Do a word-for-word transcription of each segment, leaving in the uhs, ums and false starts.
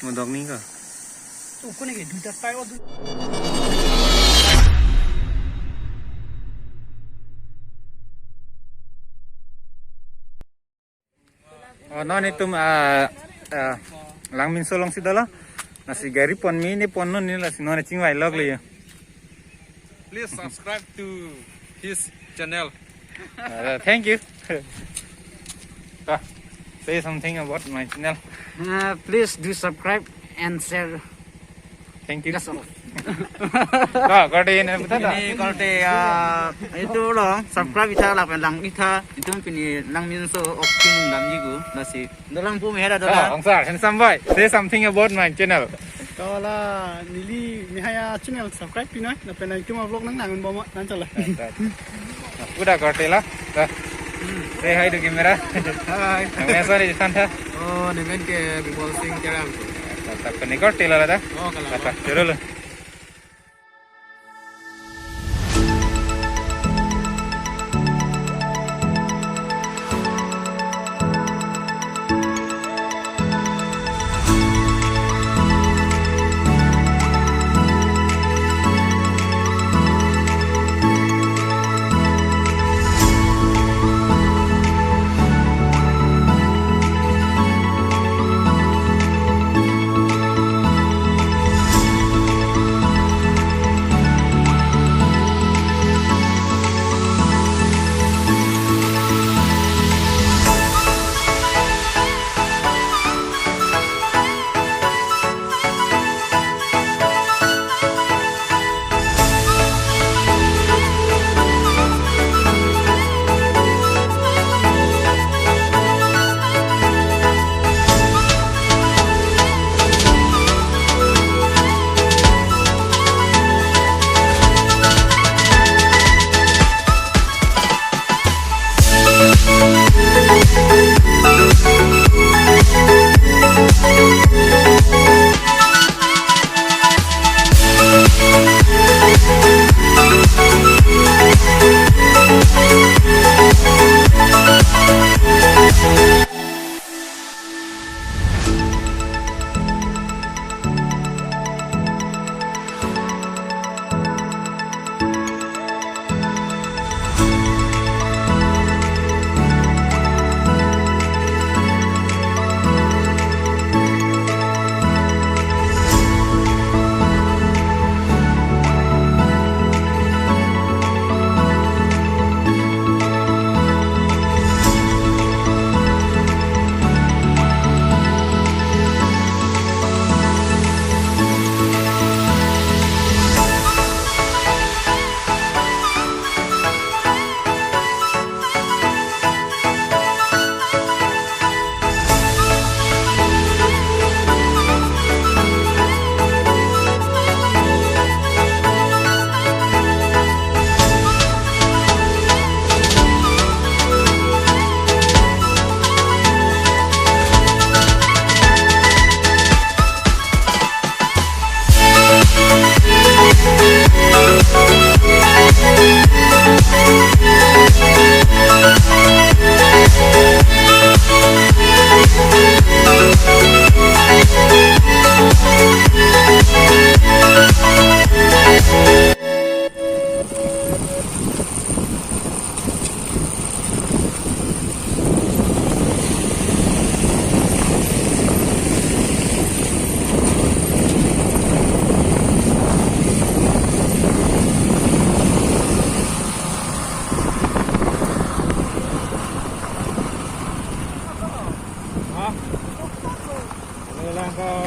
Modok ni ko. Ukune ke duita tai o du- Oh, non itum, ah, ah, Langminso alongsi dolo. Lasi gari pon mene pon non ni, lasi non chingvai lok le. Please subscribe to his channel. Uh, thank you. Ah, say something about my channel. Uh, please do subscribe and share. Thank you. That's all. Ko, korte ini betul dah? Ini korte, ah, itum lo, subscribe itha lapen lang itha, itum pini Langminso ok tum damji ko, lasi. Dolang pu mehera dolang. Ah, Angsar, handsome boy. Say something about my channel. Ko la neli mehaya channel subscribe pinoi, lapen nangtum a-vlog nang nangun bom nang chala. Udah korte la. Dah. Say hi to camera. Hi. Nang mesa di sana. Oh, nemen ke Bimal Singh Terang. Tap tap kene korte la dah. Oh, kalau. Tap tap, choro lo.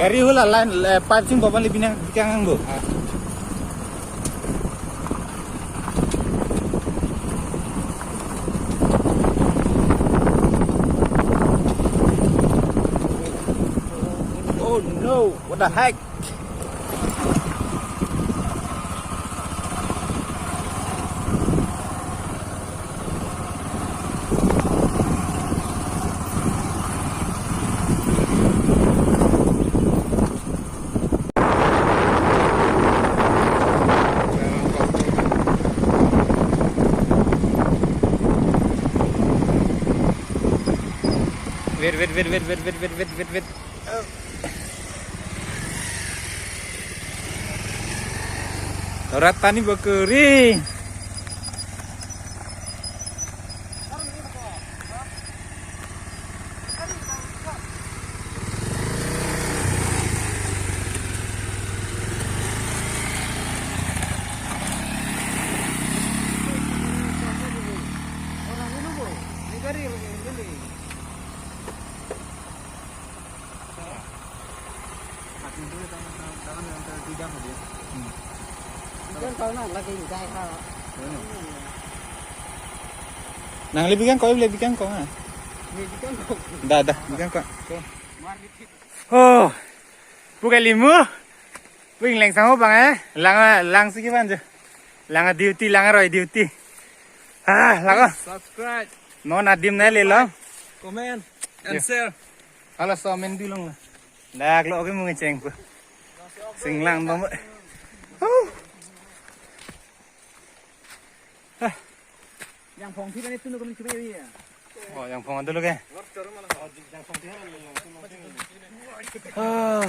Gari hula line, eh, pipe sing baban le binang bikang ang bo. Oh no, what the heck? Wait, wait, wait, wait. Rat tani bakuri. Nang le bikang ko, le bikang ko ha. Da, da, bikang ko. Oh, pu kalimu. Pu ingleng sang ho bang eh. Lang, lang si kiban jo. Lang duty, lang roi duty. Ah, lang. Subscribe, non adim nai le lo. Comment and share. Halaso amen bilong. Dak lo ke mung cheng pu. Singlang bang. Oh. Ah. Yang phong thi bani tunu kami cuma ya. Oh, yang phong ada lo ke? Ah.